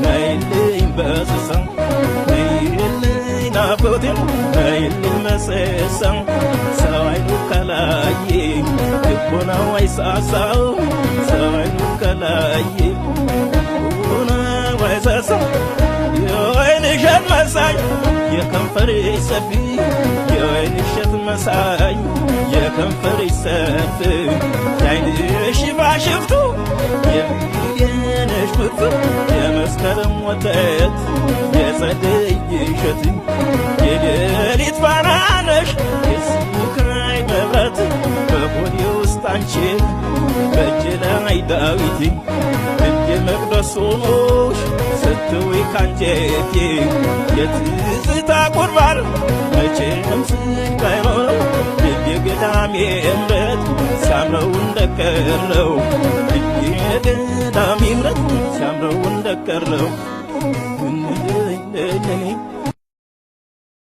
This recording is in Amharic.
ነይልኝ በስሳ፣ ነይልኝ ናፍቆቴ፣ ነይልኝ መሰሳ። ሰው አይኑ ከላይ ልቦናው አይሳሳው፣ ሰው አይኑ ከላይ ልቦናው አይሳሳው። የወይን እሸት መሳይ የከንፈርሽ ሰፊ፣ የወይን እሸት መሳይ የከንፈርሽ ሰፊ፣ የዓይንሽ ሽፋሽፍቱ የነሽ ፍቱ፣ የመስከረም ወተት የጸደይ እሸት፣ የሌሊት ፋና ነሽ የስካይ መብራት። በሆዴ ውስጥ አንቺን በእጄ ላይ ዳዊት፣ ልቤ መቅደስ ሆኖሽ ስትውይ ካንጀቴ። የትዝታ ቁርባን መቼም ስቅ አይኖረው፣ ልቤ ገዳሜ እምረት ሲያምረው እንደቀረው፣ ልቤ ገዳሜ እምረት ሲያምረው እንደቀረው።